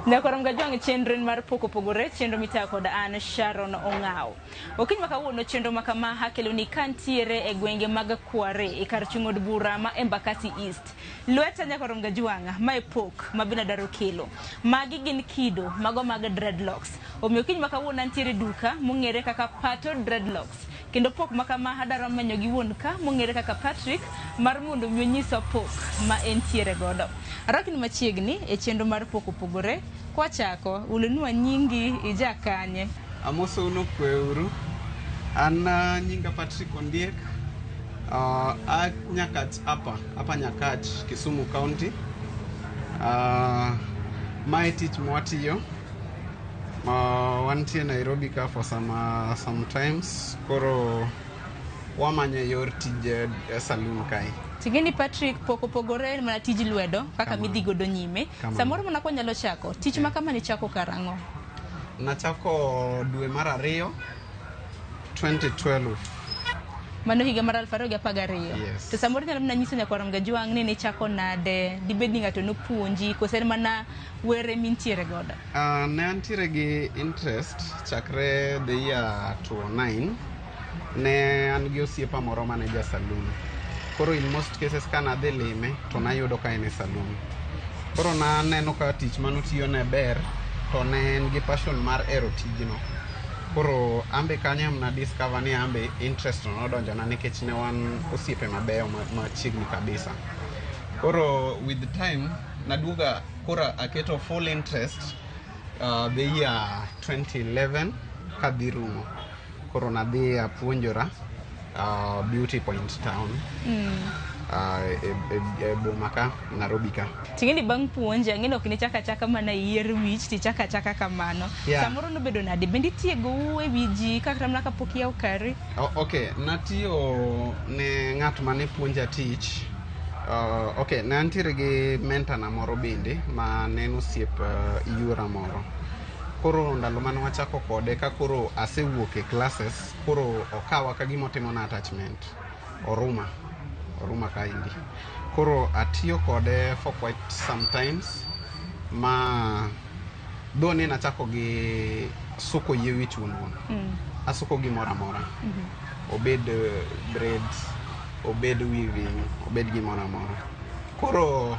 Nyakorom Gajwang' chenro en mar pok opogore, chenro mitayo kod an Sharon Ong'aw. Okinyi ma kawuono chenro ma kama akeloni kantiere e gwenge mag Kware e kar chung' od bura ma Embakasi East. Lweta Nyakorom Gajwang' mae pok ma bende adwaro kelo. Magi gin kido mago mag dreadlocks. Omiyo okinyi ma kawuono antiere e duka mong'ere kaka Pato Dreadlocks. Kendo pok ma kama adwaro menyo gi wuon ka mong'ere kaka Patrick mar mondo mi onyiswa pok ma entiere godo. Arwakni machiegni e chenro mar pok opogore. Kwachako, ulonwa nyingi ija kanye? Amosou nokweuru. An nyinga Patrick Ondiek. A Nyakach Upper, Upper Nyakach, Kisumu County. Mae tich mwatiyo. Wantie Nairobi ka for sometimes. Koro wamanyo yor tij saloon kae. Ting'eni Patrick pok opogore en mana tij lwedo kaka Kamano. midhi godo nyime. Kamano. Samoro mana kwanyalo chako, tich ma kama nichako karang'o? Nachako dwe mar ariyo 2012. Mano higa mar 2012. Yes. To samoro inyalo mana nyiso nyakwar Gajwang' ni nichako nade, dibed ni ng'ato nopuonji koso en mana were mintiere godo? Ne antiere gi interest chakre the year 2009. Ne an gi osiepa moro mane ja saloon. Koro in most cases ka nadhi lime to nayudo ka en e saloon. Koro naneno ka tich manotiyo ne ber to ne en gi passion mar hero tijno. Koro ambe kanyo ema na discover ni ambe interest no nodonjona nikech ne wan osiepe mabeyo machiegni kabisa. Koro with time naduoga koro aketo full interest the year 2011 kadhi rumo. Koro nadhi apuonjora Beauty Point Town e boma ka Nairobi ka. Ting'eni bang' puonje, ang'e ni ok nichak achaka mana yier wich tichak achaka kamano. Yeah. Samoro nobedo nade? Bende itiegou e wi ji kata mana kapok iyawo kari? Okay, natiyo ne ng'at mane puonja tich. Okay, ne antiere gi mentor na moro bende ma ne en osiep yuora moro. Koro ndalo mane wachako kode ka koro asewuok e classes, koro okawa ka gima otimona attachment. Oruma. Oruma kaendi. Koro atiyo kode for quite some times ma though ne nachako gi suko yie wich wuon wuon. Asuko gimoro amora. Obed braids, obed weaving, obed gimoro amora. Koro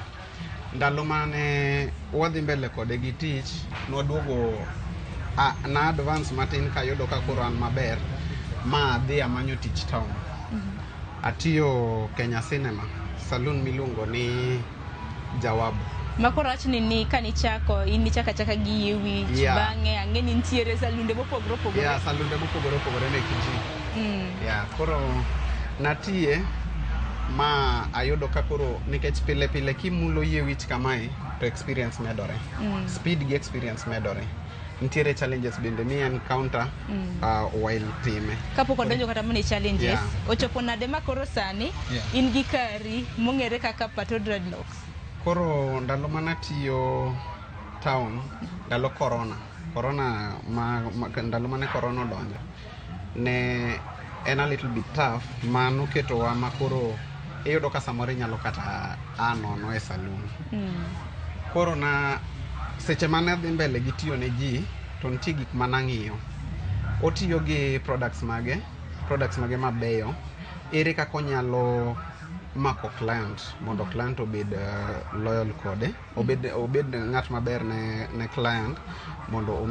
ndalo mane wadhi mbele kode gi tich, nwaduogo na advance matin kayudo ka koro an maber ma adhi amanyo tich town. Atiyo Kenya Cinema, saloon miluongo ni Jawabu. Ma koro wachni ni kanichako, in nichako achaka gi yie wich, bang'e ang'e ni nitiere salunde mopogore opogore. Yeah, salunde mopogore opogore mek ji. Yeah, koro natiye ma ayudo ka koro nikech pile pile kimulo yie wich kamae to experience medore. Speed gi experience medore. Nitiere challenges bende mi encounter while time. Kapok wadonjo kata mana e challenges, ochopo nade ma koro sani in gi kari mong'ere kaka Pato Dreadlocks? Koro ndalo manatiyo town, ndalo corona, corona ma ndalo mane corona odonjo, ne en a little bit tough ma noketowa ma koro iyudo ka samoro inyalo kata a nono e saloon. Koro na seche mane adhi mbele gi tiyo ne ji to nitie gik manang'iyo. Otiyo gi products mage mabeyo, ere kaka onyalo mako client mondo client obed loyal kode, obed ng'at maber ne client mondo o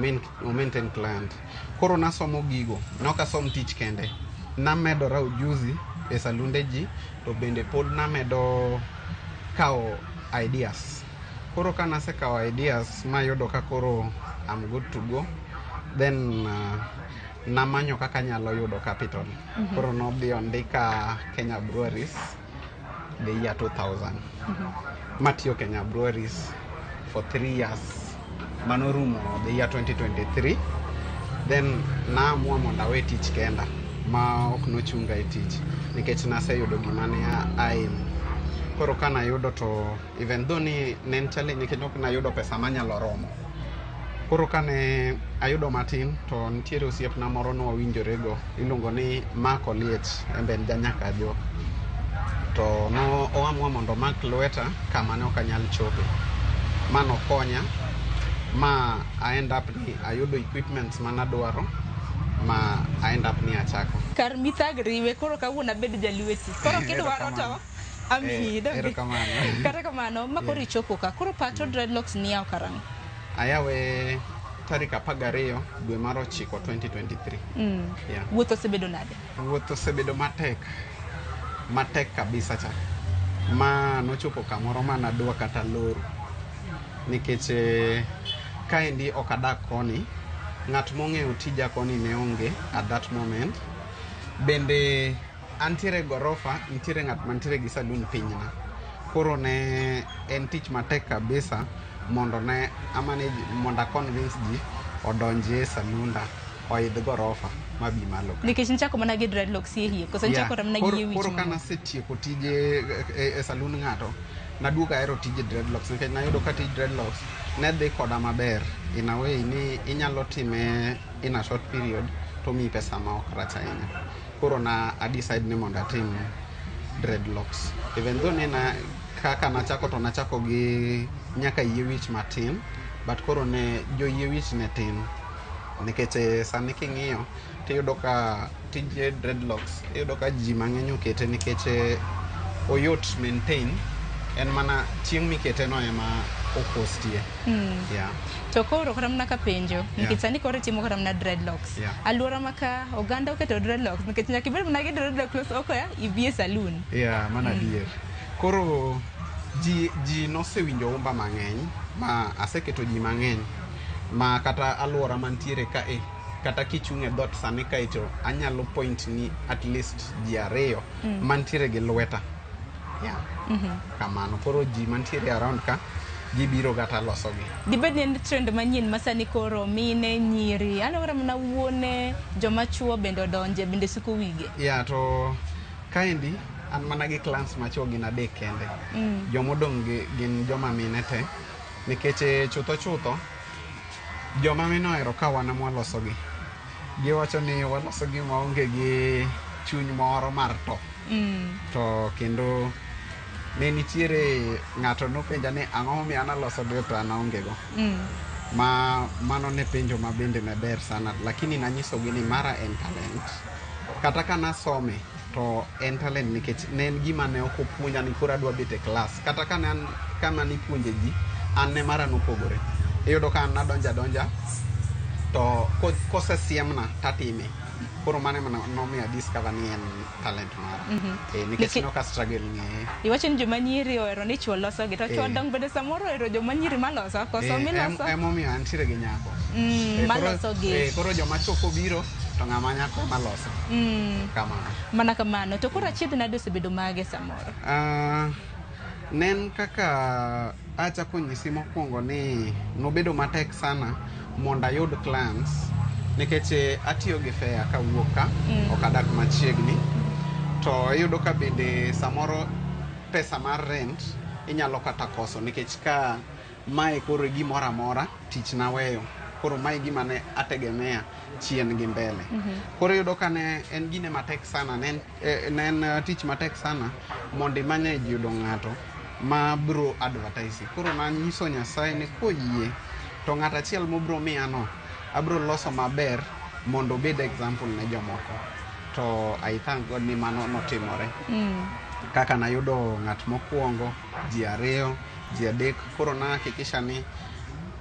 maintain client. Koro nasomo gigo, nok asom tich kende, namedora ujuzi e salunde ji to bende pod namedo kawo ideas. Koro ka nasekawo ideas mayudo ka koro I'm good to go, then namanyo kaka anyalo yudo capital. Koro nodhi ondika Kenya Breweries the year 2000. Matiyo Kenya Breweries for 3 years. Manorumo the year 2023. Then naamua mondo awe tich kenda ma ok nochunga e tich nikech naseyudo gima ne aim. Koro ka nayudo to even though ni ne en challenge nikech ok nayudo pesa manyalo romo. Koro kane ayudo matin to nitiere osiepna moro nwawinjore go iluongo ni Mark Oliech en be en janyakajo. To no oamua mondo omak lweta kama ne ok anyal chope. Ma nokonya Ma I end up ni ayudo equipments manadwaro ma I end up ni achako. Kar mithagri we koro kawuono abed jalweti. Koro kidwaro to amiyi. Erokamano. Kata kamano, ma koro ichopo ka. Koro Pato Dreadlocks ni yawo karang'o? Ayawe tarik 12 dwe mar 9 2023. Yeah. Wuoth osebedo nade? Wuoth osebedo matek. Matek kabisa cha. Ma nochopo kamoro ma nadwa kata loro. Nikech kaendi ok adak koni, ng'at mong'eyo tija koni ne onge at that moment. Bende antiere gorofa, nitiere ng'at mantiere gi saloon pinyna. Koro ne en tich matek kabisa mondo ne a manage mondo a convince ji odonji e salunda oidh gorofa mabi malo ka. Nikech nichako mana gi dreadlocks hie koso nichako mana gi yie wich? Koro kanasetieko tije e saloon ng'ato, naduogo ahero tije dreadlocks nikech nayudo ka tij dreadlocks ne dhi koda maber in a way ni inyalo time in a short period to miyi pesa ma ok rach ahinya. Koro na a decide ni mondo atim dreadlocks. Even though ne na kaka nachako to nachako gi nyaka yie wich matin, but koro ne jo yie wich ne tin. Nikech sani king'iyo tiyudo ka tije dreadlocks iyudo ka ji mang'eny okete nikech oyot maintain, en mana chieng' mikete no ema okostie. Yeah. To koro kata mana ka penjo, nikech sani koro itimo kata mana dreadlocks. Alwora ma ka oganda oketo dreadlocks nikech nyaka ibed mana gi dreadlocks oko ya ibi e saloon. Yeah, mano adier. Koro ji nosewinjo umba mang'eny ma aseketo ji mang'eny ma kata alwora mantiere kae kata kichung' e dhoot sani kae to anyalo point ni at least ji ariyo mantiere gi lweta. Yeah. Kamano. Koro ji mantiere around ka gibiro kata losogi. Dibed ni en trend manyien ma sani koro mine, nyiri, aneno kata mana wuone, joma chuo bende odonje, bende suko wige. Yeah, to kaendi an mana gi clients machuo gin adek kende. Jomodong' gin joma mine te. Nikech chutho chutho, joma mine ohero ka wan ema walosogi. Giwacho ni walosogi maonge gi chuny moro mar to. To kendo ne nitiere ng'ato nopenja ni ang'o momiyo an aloso dread to an aonge go. Ma mano ne penjo ma bende ne ber sana, lakini nanyisogi ni mara en talent. Kata ka nasome to en talent nikech ne en gima ne ok opuonja ni koro adwa bet e klas. Kata ka ne an kama nipuonje ji, an ne mara nopogore. Iyudo ka an nadonjo adonja to kosesiemna tatime. Koro mano ema nomiyo a discover ni en talent mara. Nikech ne ok a struggle ng'eye. Iwacho ni joma nyiri ohero ni chuo losogi, to chuo dong bende samoro ohero joma nyiri maloso, koso miloso? Emomiyo antiere gi nyako. Malosogi. Koro joma chuo kobiro to ng'ama nyako ema loso. Kamano. Mana kamano. To koro achiedh nade osebedo mage samoro? Ne en kaka achako nyisi mokwongo ni nobedo matek sana mondo ayud clients nikech atiyo gi fare kawuok ka, ok adak machiegni. To iyudo ka bende samoro pesa mar rent inyalo kata koso nikech ka mae koro e gimoro amora tich naweyo. Koro mae gima ne ategemea chien gi mbele. Koro iyudo ka ne en gine matek sana, ne en tich matek sana mondo i manage yudo ng'ato ma bro advertise. Koro nanyiso Nyasaye ni koyie to ng'at achiel mobro miya no abro loso maber mondo obed example ne jomoko. To I thank God ni mano notimore. Kaka nayudo ng'at mokwongo, ji ariyo, ji adek, koro na hakikisha ni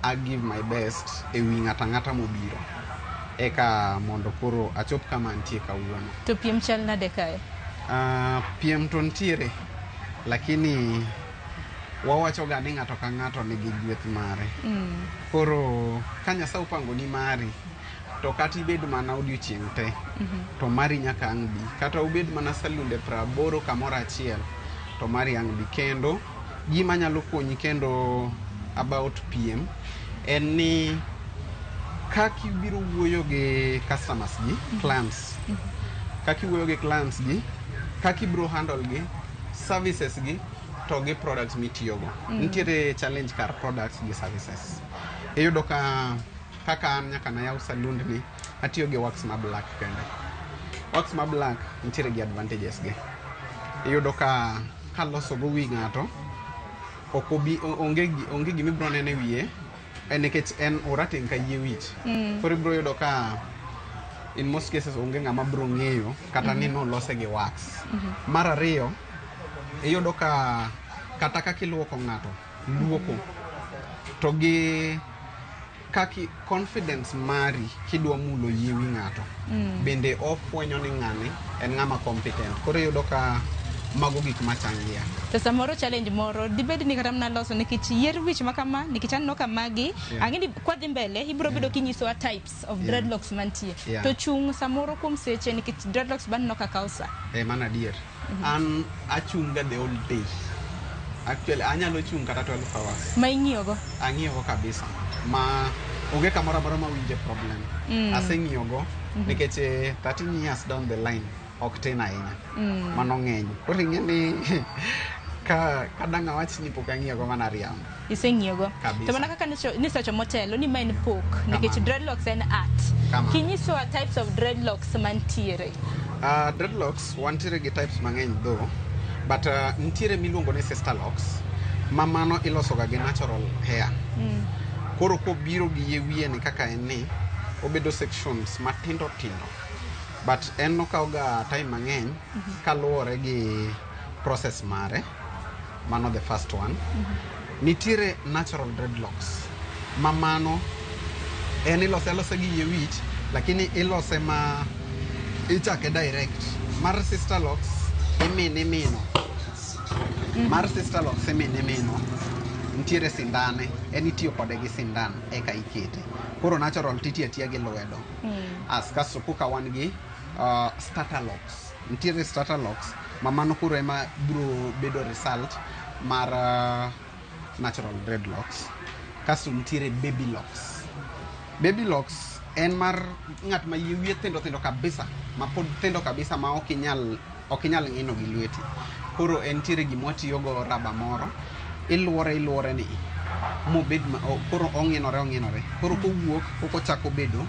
I give my best e wi ng'ata ang'ata mobiro. Eka mondo koro achop kama antie kawuono. To piem chal nade kae? Piem to nitiere, lakini wawacho ga ni ng'ato ka ng'ato nigi gweth mare. Koro ka Nyasaye opango ni mari, to kata ibed mana odiochieng' te, to mari nyaka ang' bi. Kata ubed mana salunde 80 kamoro achiel, to mari ang' bi. Kendo gima nyalo konyi kendo about piem en ni kaka ibiro wuoyo gi customers gi, clients, kaka iwuoyo gi clients gi, kaka ibiro handle gi, services gi, to gi products mitiyogo. Nitiere challenge kar products gi services. Iyudo ka kaka an nyaka nayaw salund ni, atiyo gi wax ma black kende. Wax ma black nitiere gi advantages ge. Iyudo ka kaloso go wi ng'ato, ok obi, onge gima ibiro neno e wiye En nikech en orateng' ka yie wich. Koro ibiro yudo ka in most cases onge ng'ama biro ng'eyo kata ni nolose gi wax. Mar ariyo, iyudo ka kata kaka iluoko ng'ato, luoko to gi kaki confidence mari kidwa mulo yie wi ng'ato bende ofwenyo ni ng'ani en ng'ama competent. Koro iyudo ka mago gik machangia. To samoro challenge moro dibed ni kata mana loso nikech yier wich ma kama, nikech aneno ka magi ang'e ni kwadhi mbele ibiro bedo kinyisowa types of dreadlocks mantie. To chung' samoro kuom seche, nikech dreadlocks baneno ka kawo sa. Eh, mano adier. An achung' ga the whole day. Actually, anyalo chung' kata 12 hours. Ma ing'iyogo? Ang'iyogo kabisa. Ma onge kamoro amora mawinje problem. Aseng'iyogo nikech 13 years down the line ok tin ahinya. Mano ng'eny. Koro ing'e ni ka dang' awach ni pok ang'iyogo, mana riambo. Iseng'iyogo. Kabisa. To mana kaka nisewacho motelo ni ma en pok, nikech Kamano. dreadlocks en art. Kamano. Kinyisowa types of dreadlocks mantiere. Dreadlocks wantiere gi types mang'eny though, but nitiere miluongo ni sister locks, ma mano ilosoga gi natural hair. Koro kobiro gi yie wiye ni kaka en ni, obedo sections matindo tindo. But en okawo ga time mang'eny kaluwore gi process mare. Mano the first one. Nitiere natural dreadlocks, ma mano en ilose alose gi yie wich, lakini ilose ma ichake direct. Mar sister locks imino imino. Mar sister locks imino imino. Nitiere sindane, en itiyo kode gi sindan eka ikete. Koro natural titiyo atiya gi lwedo. As kasto koka wan gi starter locks. Nitiere starter locks ma mano koro ema biro bedo result mar natural dreadlocks. Kasto nitiere baby locks. Baby locks en mar ng'at ma yie wiye thindo thindo kabisa, ma pod thindo kabisa ma ok inyal ng'ino gi lweti. Koro entiere gima watiyogo, raba moro, iluore iluore ni mobed ma, koro ong'inore ong'inore. Koro kowuok kokochako bedo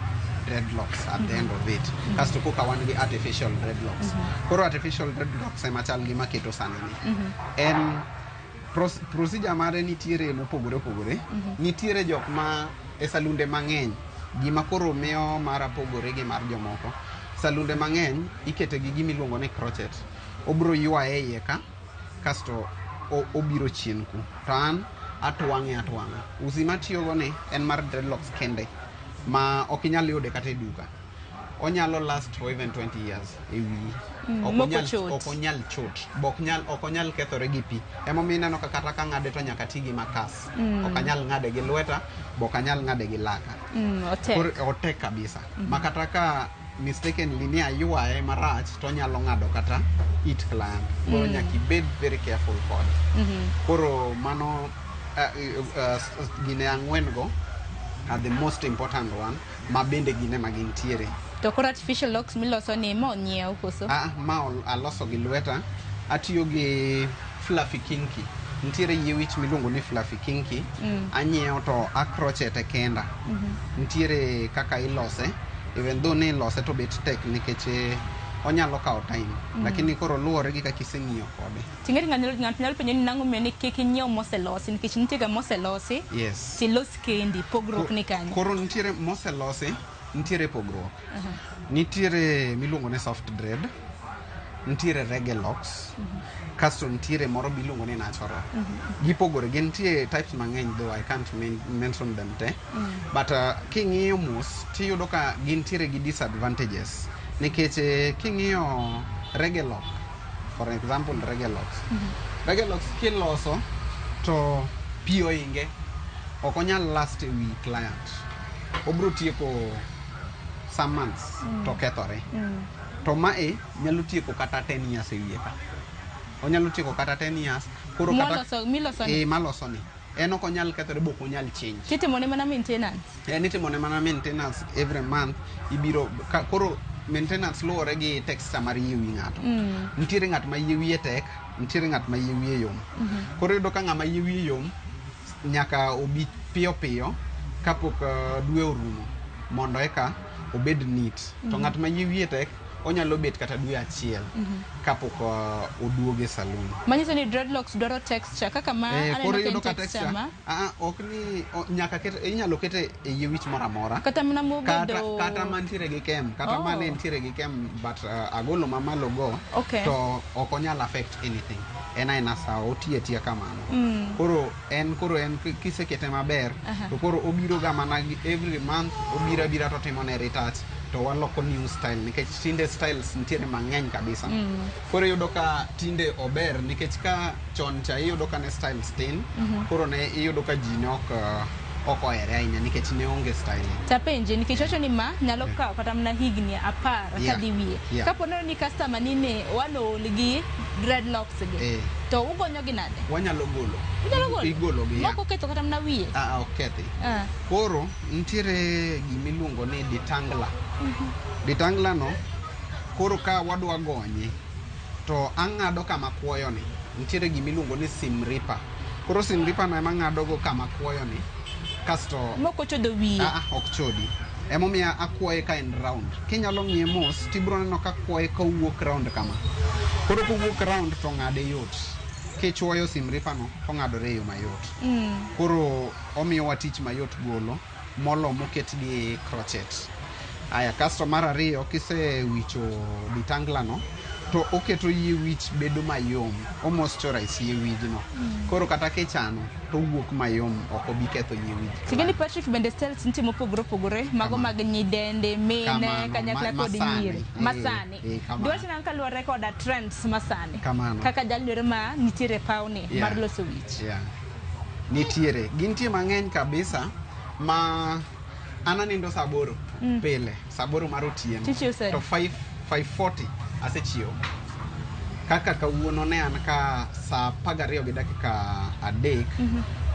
dreadlocks at the end of it. Kasto koka wan gi artificial dreadlocks. Koro artificial dreadlocks ema chal gi maketo sani ni. En procedure mare nitiere mopogore opogore. Nitiere jok ma e salunde mang'eny, gima koro miyo mara pogore gi mar jomoko. Salunde mang'eny ikete gi gima iluongo ni crochet. Obiro ywaye iye ka, kasto obiro chien ku. To an atwang'e atwang'a. Usi matiyogo ni en mar dreadlocks kende ma ok inyal yude kata e duka. Onyalo last for even 20 years e wiyi. Ok Mok onyal ochot. Ok onyal chot. Bok nyal, ok onyal kethore gi pi. Emomiyo ineno ka kata ka ng'ade to nyaka ti gi makas. Ok anyal ng'ade gi lweta, bok anyal ng'ade gi laka. Otek. Koro otek kabisa. Ma kata ka mistakenly ni aywaye marach to onyalo ng'ado kata it client. Koro nyaka ibed very careful kode. Koro mano gine ang'wen go are the most important one ma bende gine ma gintiere. To koro artificial locks miloso ni ma onyiew koso? Ah, ma aloso gi lweta. Atiyo gi fluffy kinky. Nitiere yie wich miluongo ni fluffy kinky. Anyiewo to acrochete kenda. Nitiere kaka ilose. Even though ni ilose to bet tek nikech onyalo kawo time. Lakini koro luwore gi kaka iseng'iyo kode. Ting'e ng'ato nyalo penjo ni nang'o omiyo ni kik inyiew moselosi, nikech nitie ga moselosi tilos kendi, pogruok ni kanye? Koro nitiere moselosi, nitiere pogruok. Nitiere miluongo ni soft dread, nitiere reggae locks, kasto nitiere moro miluongo ni natural. Gipogore, gintie types mang'eny though I can't mention them te. But king'iyo mos tiyudo ka gintiere gi disadvantages. Nikech king'iyo reggae lock, for example reggae locks. Reggae locks kiloso to pi oinge, ok onyal last e wi client. Obiro tieko some months to kethore. To mae nyalo tieko kata 10 years e wiye ka. Onyalo tieko kata 10 years. Koro kata Miloso ni? Eh, maloso ni. En ok onyal kethore bok onyal change. Titimo ne mana maintenance. En itimo ne mana maintenance every month ibiro ka, koro maintenance luwore gi texture mar yie wi ng'ato. Nitiere ng'at ma yie wiye tek, nitiere ng'at ma yie wiye yom. Koro iyudo ka ng'ama yie wiye yom nyaka obi piyo piyo kapok dwe orumo mondo eka obed neat. To ng'at ma yie wiye tek Onyalo bet kata dwe achiel kapok oduogo e salon. Manyiso ni dreadlocks dwaro texture kaka ma Eh, aneno koro ka iyudo en ka texture texture ma ah, ah, ok ni nyaka ket, inyalo kete e yie wich moro amora kata mana kata, mobedo kata mantiere gi kem kata Oh. mane ntiere gi kem but agolo mamalo go Okay. to ok onyal affect anything, en aena sawa, otiyo atiya kamano. Koro en koro en kisekete maber to koro obiro ga mana every month, obiro abira to timo ne retouch to waloko new style, nikech tinde styles nitiere mang'eny kabisa. Koro iyudo ka tinde ober, nikech ka chon cha iyudo ka ne styles tin. Koro ne iyudo ka ji ne ok ohere ahinya nikech ne onge styling. Tapenje nikech wacho ni ma nyalo kawo kata mana higni 10 kadhi wiye. Kapo ni customer ni ne wanool gi dreadlocks gi to ugonyo gi nade? Wanyalo golo. Unyalo golo? Igolo gi, Mok oketho kata mana wiye? Ah, ah, ok kethi. Koro nitiere gimiluongo ni detangler. Detangler no koro ka wadwa gonye to ang'ado kama kuoyo ni, nitiere gimiluongo ni seam ripper. Koro seam ripper no ema ng'ado go kama kuoyo ni kasto Mok ochodho wiye? Ah, ah, ok chodi. Emomiyo akuoye ka en round. Kinyalo ng'iye mos tibiro neno ka kuoye kowuok round kama. Koro kowuok round to ng'ade yot. Kichuoyo seam ripper no to ng'adore e yo mayot. Koro omiyowa tich mayot golo molo moket gi crochet. Aya, kasto mar ariyo, kisewicho detangler no to oketo yie wich bedo mayom, o moisturize yie wijno. Koro kata kichano to owuok mayom, ok obi ketho yie wich. Ting'eni Patrick, bende styles nitie mopogore opogore, mago mag nyidende, mine Kamano, kanyakla kod masani. nyiri masani. Kamano. Dwach nang' kaluwore koda trends masani Kamano. kaka jalno ma nitiere e pawni mar loso wich. Yeah. Nitiere, gintie mang'eny kabisa ma an anindo saa 8 pile, saa 8 mar otieno. Tichiew saa adi? To 5 5:40 asechiew. Kaka kawuono ne an ka saa 12 gi dakika 3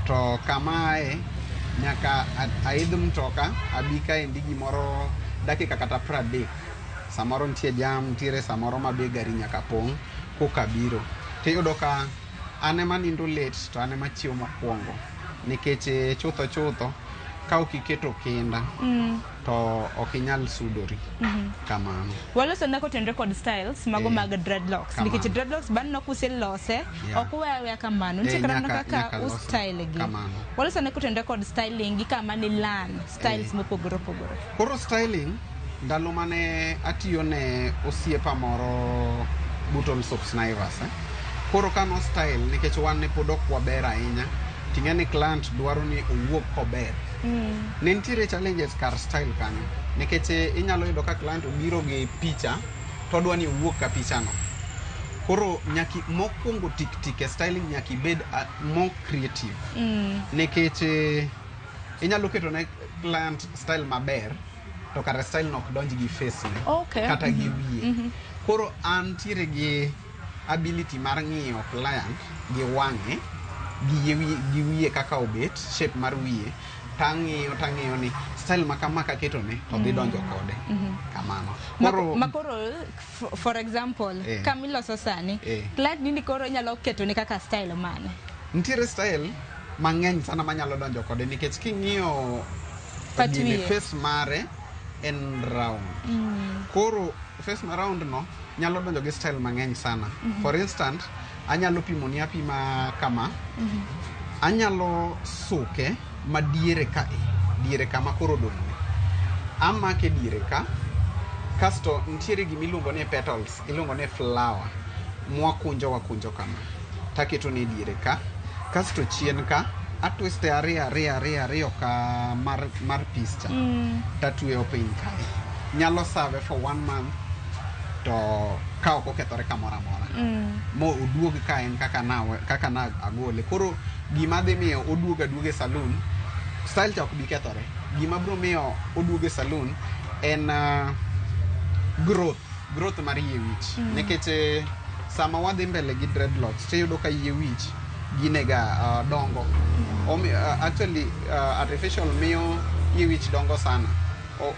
to kamae nyaka aidh mtoka abi kaendi gimoro dakika kata 30. Samoro nitie jam, nitiere samoro ma be gari nyaka pong' koka biro. Tiyudo ka an ema nindo late to an ema chiew mokwongo nikech chutho chutho ka ok iketo kinda to ok inyal sudori kamano. Waloso na kotenore kod styles mago mag dreadlocks Kamano. nikech dreadlocks bang' nok uselose ok uwe aweya kamano, nitie kata mana nyaka kaka nyaka lose. u-style gi. Kamano. Waloso na kotenore kod styling gi kama ni learn styles mopogore opogore. Koro styling, ndalo mane atiyo ne osiepa moro Button Soaps Naivas, eh? Koro ka no style, nikech wan ne pod ok waber ahinya, ting'e ni client dwaro ni owuog kober. Ne nitiere challenges kar style kanyo nikech inyalo yudo ka client obiro gi picha to odwa ni owuog ka picha no. Koro nyaki mokwongo tik tik e styling nyaka ibed more creative nikech inyalo keto ne client style maber to kare style no ok donj gi face ne kata gi wiye. Koro antiere gi ability mar ng'iyo client gi wang'e gi yie gi wiye kaka obet, shape mar wiye, tang'iyo tang'iyo ni style ma kama kaketone to dhi donjo kode kamano. Koro Makoro for example kamiloso sani client nini koro inyalo ketone kaka style mane? Nitiere style mang'eny sana manyalo donjo kode nikech king'iyo Pat gine wiye. face mare en round. Koro face ma round no nyalo donjo gi style mang'eny sana. For instance, anyalo pimo ni apima kama, anyalo suke madiere ka e diere kama koro odong'ne, amake diere ka, kasto nitiere gimiluongo ni petals, iluongo ni flower mwakunjo wakunjo kama taketo ne diere ka, kasto chien ka atwiste ariyo ariyo ariyo ariyo ka mar piece cha tatweyo piny kae. Nyalo save for one month to ka ok okethore kamoro amora mo oduog ka en kaka na agole. Koro gima dhi miyo oduog aduoga e saloon, style cha ok bi kethore. Gima biro miyo oduog e saloon en growth mar yie wich nikech sama wadhi mbele gi dreadlocks tiyudo ka yie wich ginega dongo. Actually artificial miyo yie wich dongo sana.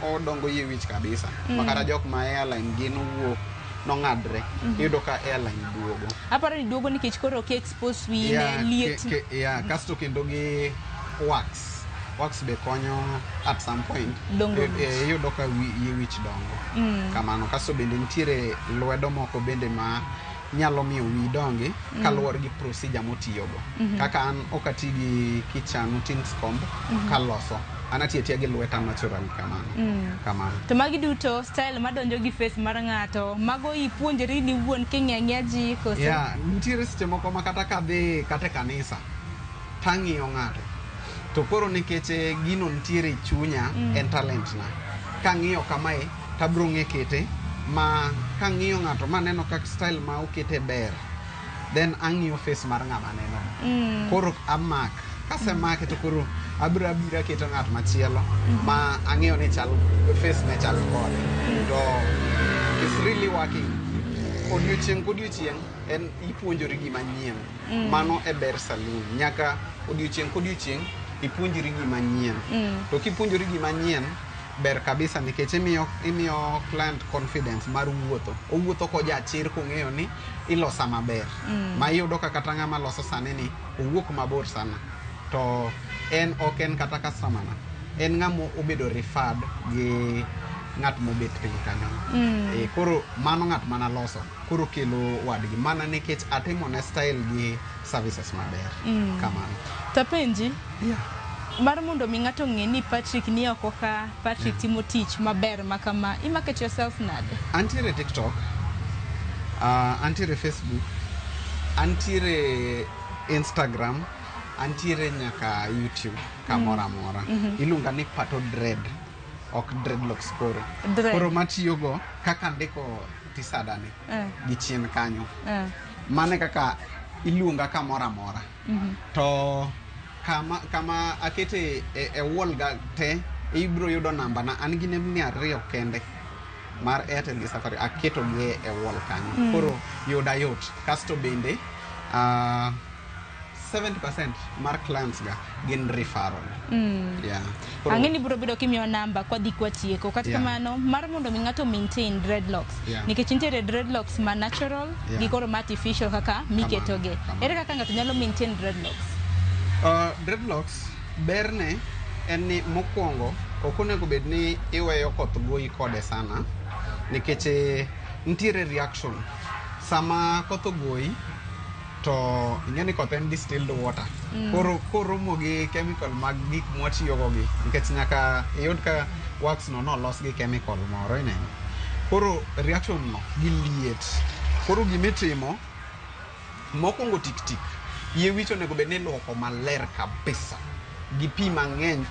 Odongo yie wich kabisa makata jok ma hairline gin wuok nong'adre, iyudo ka hairline duogo. Aparo ni duogo nikech koro ok expose wiye ne liet. Yeah, kasto kendo gi wax. Wax be konyo at some point. Dongo wich. Iyudo ka yie wich dongo. Kamano. Kasto bende nitiere lwedo moko bende ma nyalo miyo wiyi dongi kaluwore gi procedure motiyogo. Kaka an ok ati gi kichanu tins comb kaloso. An atiyo atiya gi lweta naturally kamano. Kamano. To magi duto style madonjo gi face mar ng'ato, mago ipuonjori ni wuon king'iyo ang'iya ji koso? Yeah, nitiere seche moko ma kata kadhi kata e kanisa tang'iyo ng'ato to koro nikech gino nitiere e chunya en talent na kang'iyo kamae tabro ng'e kete ma kang'iyo ng'ato maneno kaka style ma okete ber, then ang'iyo face mar ng'ama aneno. Koro amak kasemake to koro abiro abiro aketo ng'at machielo ma ang'eyo ni chal face ne chal kode to it's really working. Odiochieng' kodiochieng' en ipuonjori gima nyien. Mano e ber saloon, nyaka odiochieng' kodiochieng' ipuonjri gima nyien. To kipuonjori gima nyien ber kabisa nikech imiyo client confidence mar wuotho. Owuotho kojachir kong'eyo ni ilosa maber. Ma iyudo ka kata ng'ama loso sani ni owuok mabor sana to en ok en kata customer na, en ng'ama obedo referred gi ng'at mobet piny kanyo. Koro mano ng'at mana loso koro kelo wadgi mana nikech atimone style gi services maber. Kamano. Tapenji, yeah. mar mondo mi ng'ato ong'e ni Patrick ni oko ka Patrick timo tich maber ma kama, i market yourself nade? Antiere TikTok, antiere Facebook, antiere Instagram, antiere nyaka YouTube kamoro amora. Iluonga ni Pato Dread, ok dreadlocks koro. Dread. Koro matiyogo kaka ndiko tisada ni gi chien kanyo. Mano e kaka iluonga kamoro amora. To kama akete e wall ga te ibiro yudo namba na, an gi nembni ariyo kende mar Airtel gi Safaricom aketo gi e wall kanyo. Koro yuda yot. Kasto bende 70% mar clients ga gin referral. Yeah. Koro, Ang'e ni biro bedo kimiyo namba kwadhi kwatieko kata kamano mar mondo mi ng'ato maintain dreadlocks nikech nitiere dreadlocks ma natural gi koro ma artificial kaka miketoge. Kamano. Ere kaka ng'ato nyalo maintain dreadlocks? Dreadlocks berne en ni mokwongo ok onego bed ni iweyo koth goyi kode sana nikech nitiere reaction sama koth ogoyi to ing'e ni koth en distilled water. Koro koromo gi chemical mag gik mwatiyogo gi nikech nyaka iyud ka wax no nolos gi chemical moro ineno. Koro reaction no gi liet. Koro gimitimo mokwongo tik tik yie wich onego bed ni iluoko maler kabisa gi pi mang'eny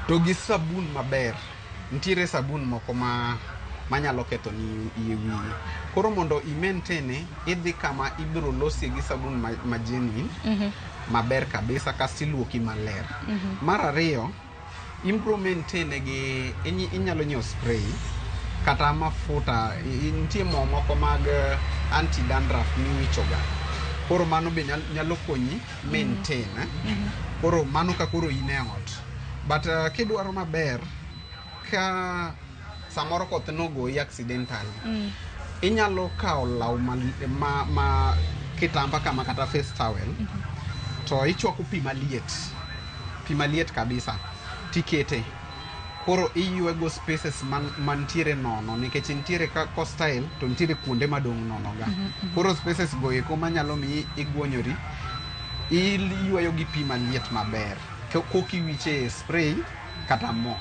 to gi sabun maber. Nitiere sabun moko ma manyalo ketho ni yie wiyi. Koro mondo i maintain idhi kama ibiro losie gi sabun ma genuine maber kabisa kasto iluoki maler. Mar ariyo, ibiro maintain gi inyalo nyiewo spray kata mafuta, nitie mo moko mag anti dandruff miwicho ga. Koro mano be nyalo konyi maintain. Koro mano ka koro in e ot. But kidwaro maber ka samoro koth nogoyi accidentally, inyalo kawo law ma kitamba kama kata face towel to ichwako pi maliet, pi maliet kabisa tikete. Koro iywego spaces mantiere nono nikech nitiere ka ko style to nitiere kuonde madong' nono ga. Koro spaces go eko manyalo miyi igwonyori, iyweyo gi pi maliet maber kokiwiche spray kata mo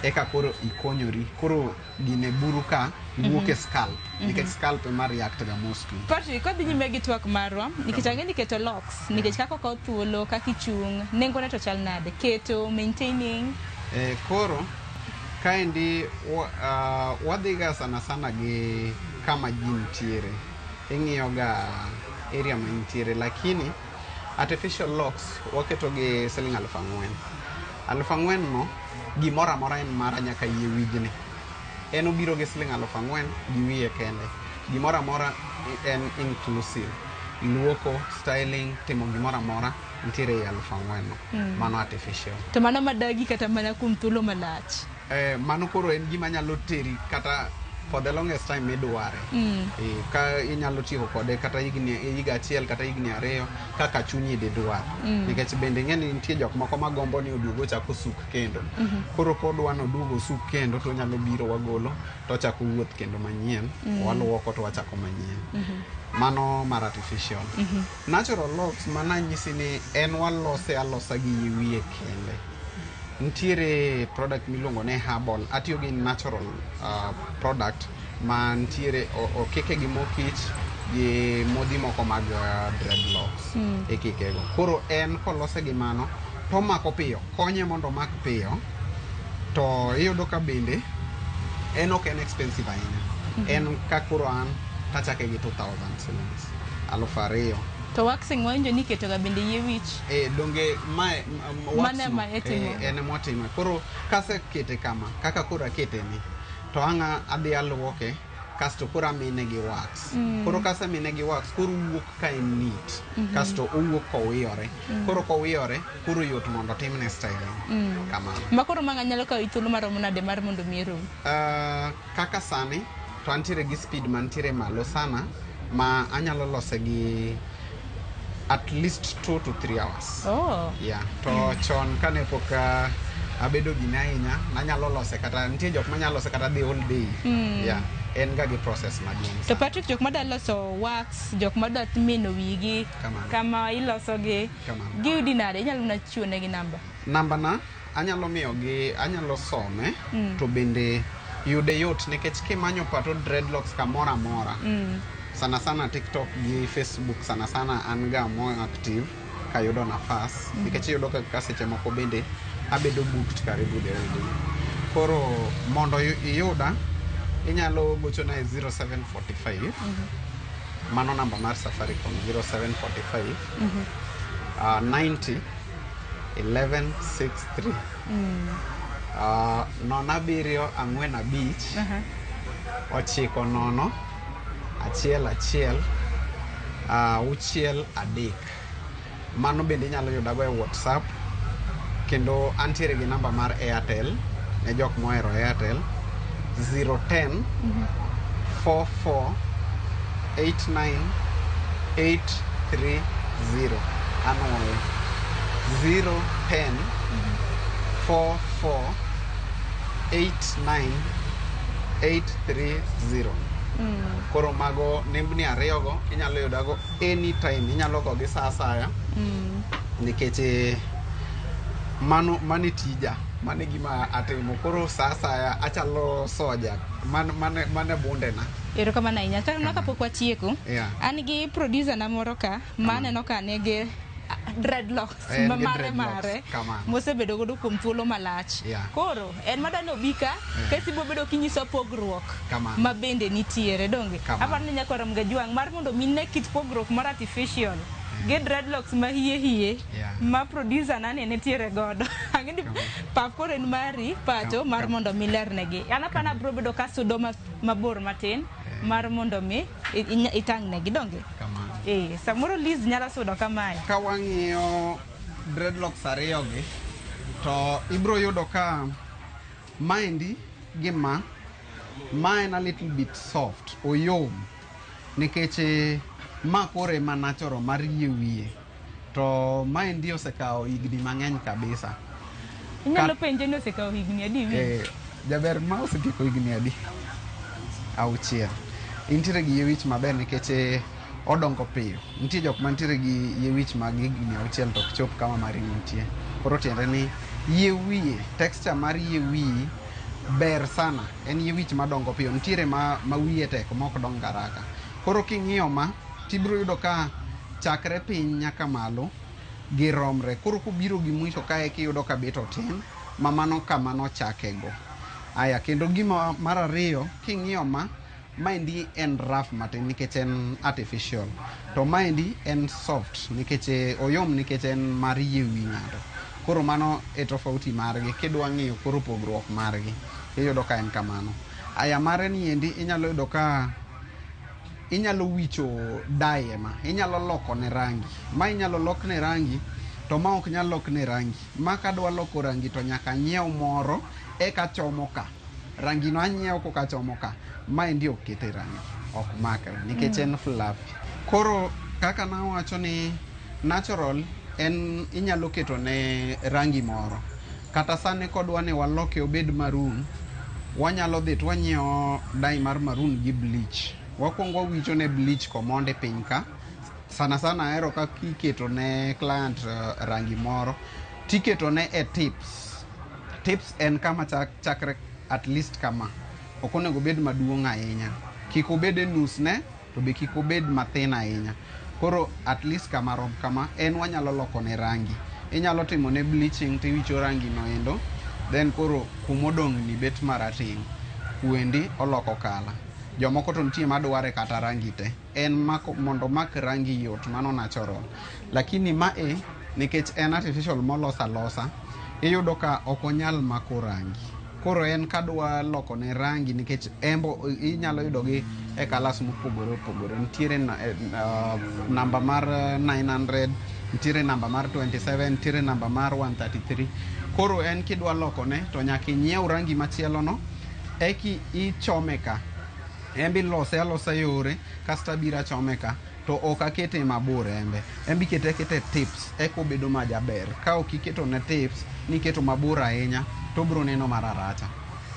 eka koro ikonyori. Koro gine buru ka wuok e scalp nikech scalp ema react ga mostly. Patrick, kodhi nyime gi twak marwa nikech ang'e ni keto locks nikech kaka okawo thuolo kaka ichung' nengone to chal nade keto maintaining? Koro kaendi wadhiga sana sana gi kama ji nitiere, ing'iyo ga area ma intiere, lakini artificial locks waketo gi siling 4,000. 4,000 no gimoro amora en mara nyaka yie wijni. En obiro gi siling 4,000 gi wiye kende. Gimoro amora en inclusive. Luoko, styling, timo gimoro amora nitiere ei 4,000 no. Mano artificial. To mano madagi kata mana kuom thuolo malach? Mano koro en gima nyalo teri kata For the longest time midware. Ka inyalo tieko kode kata higni, higa achiel kata higni 2 kaka chunyi di dwar. Nikech bende ing'e ni nitie jok moko magombo ni oduog ochak osuk kendo. Koro kodwa noduog osuk kendo, to onyalo biro, wagolo to ochako wuoth kendo manyien. Waluoko to wachako manyien. Mano mar artificial. Natural locks mana nyisi ni en walose alosa gi yie wiye kende. Nitiere product miluongo ni herbal. Atiyo gi natural product ma nitiere okike gi mo kich gi modhi moko mag dreadlocks. Ikikego. Koro en kolose gi mano to omako piyo, konye mondo omak piyo. To iyudo ka bende en ok en expensive ahinya. En ka koro an tachake gi 2000 shillings, 2000. To waxing wawinjo ni iketo ga bende yie wich. Donge mae wax Mano no, ema itimo. En ema watimo. Koro kasekete kama, kaka koro akete ni, to ang' adhi aluoke, kasto koro amine gi wax. Koro kasemine gi wax, koro owuok ka en neat. Kasto owuok kowiyore. Koro kowiyore, koro yot mondo otimne styling. Kamano. Ma koro ma nyalo kawo thuolo maromo nade mar mondo mi rum? Kaka sani to antiere gi speed mantiere malo sana ma anyalo lose gi at least 2 to 3 hours. Yeah. To chon kane pok abedo gine ahinya, nanyalo lose kata nitie jok manyalo lose kata the whole day. Yeah. En ga gi process maduong' To sana. Patrick, jok madwa loso wax, jok madwa mino wigi, Kamano. kama ilosogi, Kamano. giyudi nade? Inyalo mana chiwo negi namba. Namba na anyalo miyogi, anyalo some. To bende yude yot nikech kimanyo Pato Dreadlocks kamoro amora, sana sana TikTok gi Facebook, sana sana an ga more active kayudo nafas, nikech iyudo ka seche moko bende abedo booked karibu the whole day. Koro mondo iyuda, inyalo gochona e 0745. Mano namba mar Safaricom, 0745 90 1163. 0745 90 11 63. Mano bende inyalo yudago e WhatsApp. Kendo antiere gi namba mar Airtel ne jok mohero Airtel, 010 44 89 830. Anwoyo, 010 44 89 830. Koro mago nembni ariyogo inyalo yudago anytime, inyalo gogi sa asaya nikech mano e tija, mano e gima atimo. Koro sa asaya achalo soja mane bundena. Erokamano ahinya. Kata kapok watieko, an gi producer na moro ka ma aneno ka nigi dreadlocks En ma gi mare dreadlocks, mare kamano. mosebedo godo kuom thuolo malach. Koro en madwa ni obi ka kasi bobedo kinyiso pogruok Kamano. ma bende nitiere, donge? Kamano. Aparo ni nyakwar Mgajwang' mar mondo mi ne kit pogruok mar artificial gi dreadlocks ma hie hie ma producer nani nitiere godo. Ang'e ni pap koro en mari pacho mar mondo mi lernegi. An apana bro bedo ka sudo mabor matin mar mondo mi itang'negi, donge? Kamano. Samoro Liz nyalo sudo kamae. Ka wang'iyo dreadlocks ariyogi, to ibro yudo ka maendi gi ma en a little bit soft, oyom, nikech ma koro ema natural mar yie wiye, to maendi osekawo higni mang'eny kabisa. Inyalo penje ni osekawo higni adi wi? Jaber, ma osetieko higni adi? 6. Intiere gi yie wich maber nikech odongo piyo. Nitie jok mantiere gi yie wich mag higni 6 to ok chop kama mari nitie. Koro tiende ni yie wiye, texture mar yie wiyi ber sana. En yie wich madongo piyo. Nitiere ma wiye tek ma ok dong haraka. Koro king'iyo ma, tibiro yudo ka chakre piny nyaka malo giromre. Koro kobiro gi mwisho kae kiyudo ka bet otin, ma mano kama nochakego. Aya, kendo gima mar ariyo, king'iyo ma, maendi en rough matin nikech en artificial. To maendi en soft nikech oyom, nikech en mar yie wi ng'ato. Koro mano e tofauti margi. Kidwa ng'iyo koro pogruok margi, iyudo ka en kamano. Aya, mare ni endi inyalo yudo ka inyalo wicho dye ma, inyalo loko ne rangi. Ma inyalo lokne rangi, to ma ok nyal lokne rangi. Ma kadwa loko rangi to nyaka anyiew moro eka chomo ka. Rangi no anyiewo koka chomo ka. Maendi ok kete rangi. Ok makre nikech en fluffy. Koro kaka nawacho ni natural en inyalo keto ne rangi moro. Kata sani kodwa ni waloke obed maroon, wanyalo dhi to wanyiewo dye mar maroon gi bleach. Wakwongo wawicho ne bleach komondi piny ka. Sana sana ahero ka iketo ne client rangi moro tiketo ne e tips. Tips en kama chakre at least kama. Ok onego obed maduong' ahinya. Kik obed e nus ne to be kik obed mathin ahinya. Koro at least kama rom kama en wanyalo loko ne rangi. Inyalo timo ne bleaching tiwicho rangi no endo then koro kumodong' ni bet marateng'. Kuendi oloko kala. Jomoko to nitie madware kata rangi te. En mako, mondo omak rangi yot, mano natural. Lakini mae nikech en artificial molos alosa, iyudo ka ok onyal mako rangi. Koro en kadwa loko ne rangi nikech embo inyalo yudo gi e colours mopogore opogore. Nitiere namba mar 900, nitiere namba mar 27, nitiere namba mar 133. Koro en kidwa loko ne to nyaka inyiew rangi machielo no eki ichome ka. Embe ilose alosa yore kasto abiro achome ka to ok akete mabor embe. Embe ikete aketa e tips eka obedo majaber. Ka ok iketo ne tips niketo mabor ahinya to obiro neno mararacha.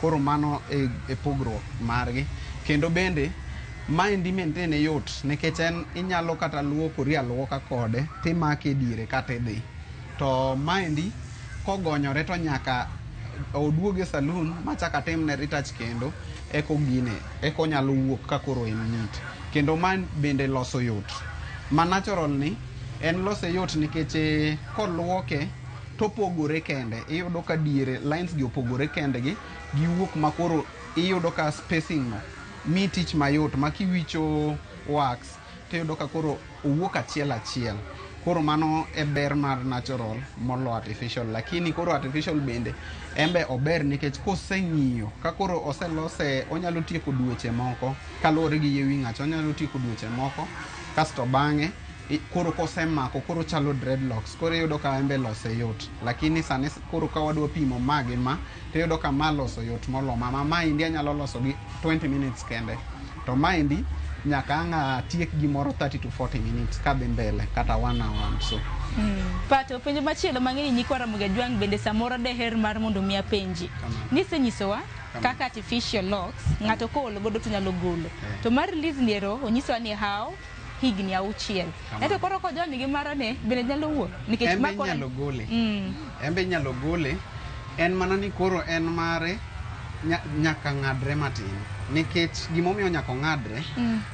Koro mano e pogruok margi. Kendo bende maendi maintain yot nikech en inyalo kata luokori aluoka kode timake e diere kata idhi. To maendi kogonyore to nyaka oduog e saloon machak atimne retouch kendo eko gine eko onyalo wuok ka koro en neat. Kendo ma bende loso yot. Ma natural ni en lose yot nikech koluoke topogore kende. Iyudo ka diere lines gi opogore kendgi giwuok ma koro iyudo ka spacing no mi tich mayot ma kiwicho wax tiyudo ka koro owuok achiel achiel. Koro mano e ber mar natural molo artificial. Lakini koro artificial bende embe ober nikech koseng'iyo ka koro oselose onyalo tieko dweche moko kaluwore gi yie wi ng'ato onyalo tieko dweche moko kasto bang'e koro kosemako koro chalo dreadlocks koro iyudo ka embe lose yot. Lakini sani koro ka wadwa pimo ma gi ma tiyudo ka ma loso yot molo ma. Ma maendi anyalo loso gi 20 minutes kende. To maendi nyaka ang' atiek gimoro 30 to 40 minutes kadhi mbele kata 1 hour and so. Pato, penjo machielo mang'eni nyikwa Ramogi Ajwang' bende samoro deher mar mondo mi apenji. Nisenyisowa kaka artificial locks ng'ato koolo godo to nyalo golo. To mar Liz niero onyisowa ni how higni 6. Ento koro kojony gi marane bende nyalo wuok nikech Embe ma koro inyalo gole. Embe inyalo gole. En mana ni koro en mare nyaka ng'adre matin. Nikech gimomiyo nyaka ong'adre,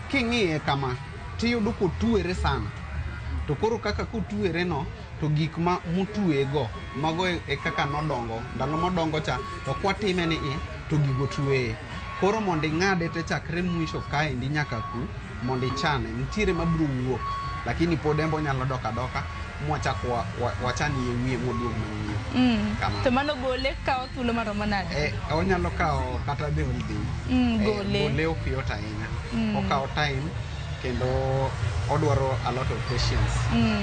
king'iye kama tiyudo kotwere sana. To koro kaka kotwere no to gik ma motweye go mago e kaka nodongo. Ndalo modongo cha to kwatime ni i to gigo tweye. Koro mondo ing'ade te chakre mwisho kaendi nyaka ku mondo ichane nitiere mabiro wuok lakini pod embe onyalo dok adoka mwachak wachan yie wiye moduog manyien. Kamano. To mano gole kawo thuolo maromo nade? Onyalo kawo kata the whole day. Gole. Gole ok yot ahinya. Okawo time kendo odwaro a lot of patience.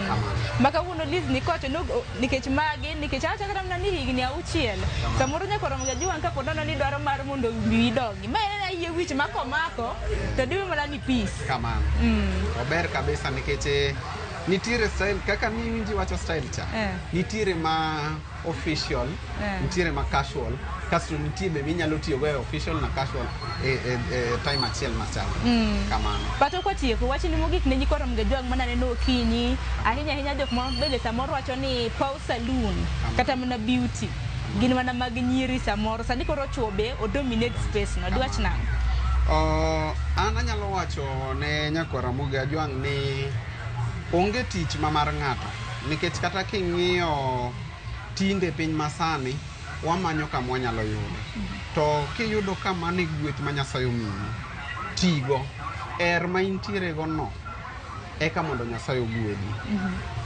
Kamano. Ma kawuono Liz ni kowacho ni nikech magi nikech awacho kata mana ni higni 6 samoro nyaka Ramogi Ajwang' kapo nono ni dwaro mar mondo wiyi dongi ma en yie wich ma komako to diwe mana ni peace. Kamano. Ober kabisa nikech nitiere style kaka niwinji wacho style cha. Nitiere ma official, nitiere ma casual, kasto nitie be minyalo tiyogo e official na casual e time achiel machal. Kamano. Pato kwatieko wachni mogik ne nyikwa Ramogi Ajwang' mana neno okinyi ahinya ahinya jok ma bende samoro wacho ni paw saloon kata mana beauty gin mana mag nyiri samoro sani koro chuo be o dominate space no diwach nang'o? An anyalo wacho ne nyakwar Ramogi Ajwang' ni onge tich ma mar ng'ato nikech kata king'iyo tinde piny masani wamanyo kama wanyalo yudo. To kiyudo kama ni gweth ma Nyasaye omiyi, tigo. Er ma intiere go no eka mondo Nyasaye ogwedhi.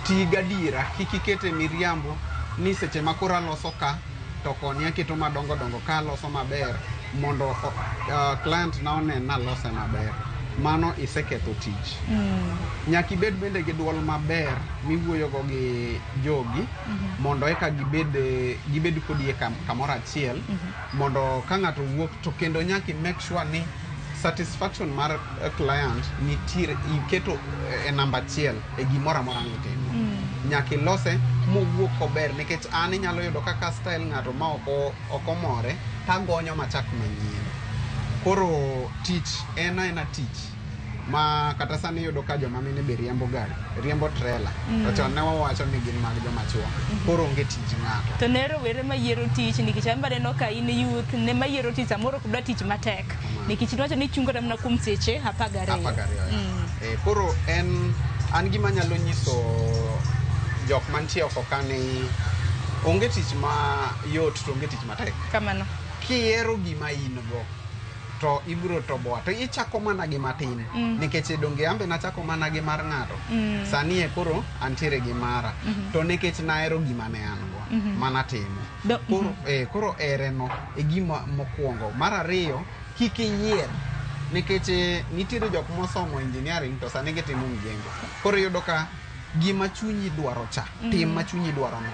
Ti gadiera, kik ikete miriambo ni seche ma koro aloso ka to koni aketo madongo dongo ka aloso maber mondo client na onen ni alose maber. Mano iseketho tich. Nyaka ibed bende gi duol maber miwuoyogo gi jogi mondo eka gibed, gibed kodi e kamoro achiel mondo ka ng'ato wuok to kendo nyaka i make sure ni satisfaction mar client nitiere iketo e namba achiel e gimoro amora mitimo. Nyaka ilose mowuok kober nikech an inyalo yudo kaka style ng'ato ma ok omore tagonyo machak manyien. Koro tich en aena tich ma kata sani iyudo ka joma mine be riembo gari, riembo trela. To chon ne wawacho ni gin mag joma chuo. Koro onge tich ng'ato. To ne rowere mayiero tich nikech an baneno ka in youth ne mayiero tich samoro ok dwa tich matek nikech iwacho ni ichungo kata mana kuom seche 12. 12, ya. Koro en an gima nyalo nyiso jok mantie oko ka ni onge tich ma yot to onge tich matek. Kamano. Kiyiero gima in go to ibiro toboa to ichako mana gi matin nikech donge ambe nachako mana gi mar ng'ato. Sani e koro antiere gi mara to nikech nahero gima ne an go manatimo. Koro, koro ereno e gima mokwongo. Mar ariyo, kik iyier nikech nitiere jok mosomo engineering to sani gitimo mjengo. Koro iyudo ka gima chunyi dwaro cha, tim ma chunyi dwaro no.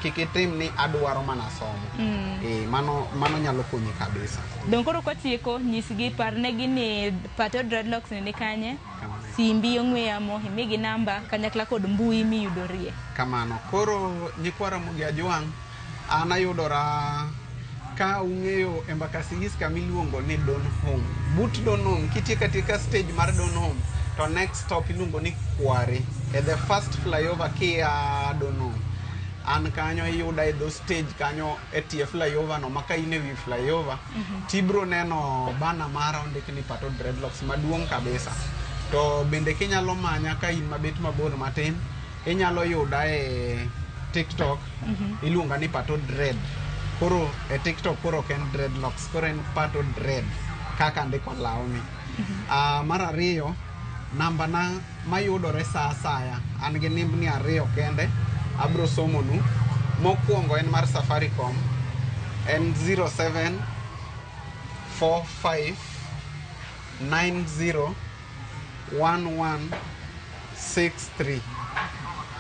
Kik itim ni adwaro mana somo. Mano nyalo konyi kabisa. Dong koro kwatieko, nyisgi, parnegi ni Pato Dreadlocks ni kanye, simbi ong'we yamo, imigi namba kanyakla kod mbui miyudorie. Kamano. Koro nyikwa Ramogi Ajwang', an ayudora ka ung'eyo Embakasi East kama iluongo ni Don Home. But Don Home, kitieko atieka stage mar Don Home, to next stop iluongo ni Kware. E the first flyover kia Don Home. An kanyo iyuda e dho stage kanyo e tie flyover no, ma ka in e wi flyover, tibro neno bana mara ondik ni Pato Dreadlocks maduong' kabisa. To bende kinyalo manya ka in mabet mabor matin, inyalo yuda e TikTok, iluonga ni Pato Dread. Koro e TikTok koro ok en dreadlocks, koro en Pato Dread kaka andiko lawni. Mar ariyo, namba na mayudore sa asaya, an gi nembni ariyo kende, abro somonu. Mokwongo en mar Safaricom, en 07 45 90 11 63.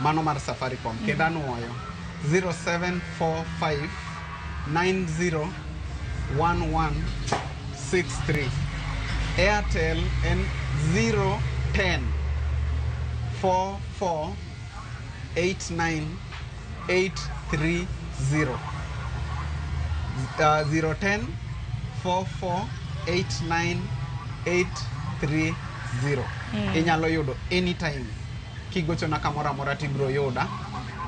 Mano mar Safaricom. Kendo anuoyo 0745 90 11 63. Airtel en 010 44 89 830. 010 44 89 830. Inyalo yudo anytime kigochona kamoro amora tibiro yuda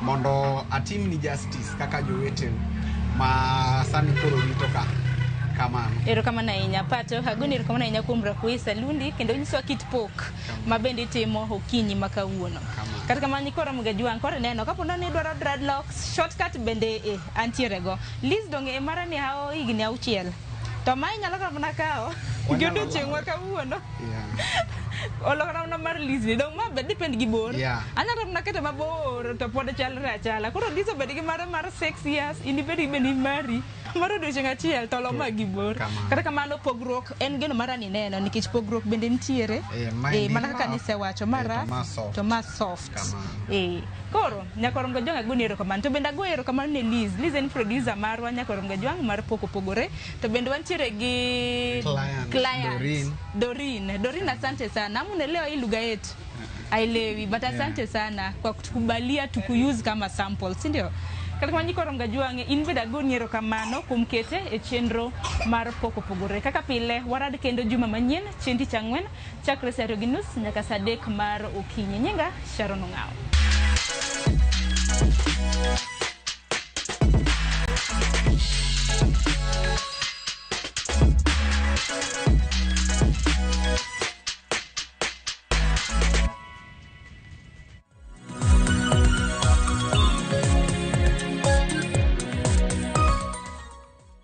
mondo atimni justice kaka joweteu ma sani koro rito ka. Kamano. Erokamano ahinya Pato, agoni erokamano ahinya kuom rwako salundi kendo nyisowa kit pok ma bende itimo okinyi ma kawuono. Kata kamano nyikwa Ramogi Ajwang', koro ineno kapo ni idwaro dreadlocks, shortcut bende antiere go. Liz donge e mara ni hao higni 6. To ma inyalo kata mana kawo gi odiochieng' ma kawuono. Olokora mana mar Liz ni, dong' ma be depend gi bor. Anyalo mana kete mabor to pod chalre achala. Koro Liz obed gi mare mar 6 years, in ibed gi bende mari mar odiochieng' achiel to olo ma gi bor. Kata kamano pogruok en geno mara ni neno nikech pogruok bende nitiere. Mana kaka nisewacho, ma rough to ma soft. Koro nyaka Ramogi Ajwang' agoni erokamano. To bende agoyo erokamano ne Liz. Liz en producer marwa nyaka Ramogi Ajwang' mar Pok Opogore. To bende wantiere gi client Doreen. Doreen. Doreen, asante sana. Amunelewa hii lugha yetu. Ailewi, but asante sana kwa kutukubalia tukuuse kama sample, si ndio? Kata kamano nyikwa Ramogi Ajwang', in bende agoni erokamano kuom kete e chenro mar Pok Opogore. Kaka pile, warad kendo juma manyien, chieng' tich ang'wen, chakre saa 2:30 nyaka saa 3 mar okinyi. Nyinga Sharon Ong'awo.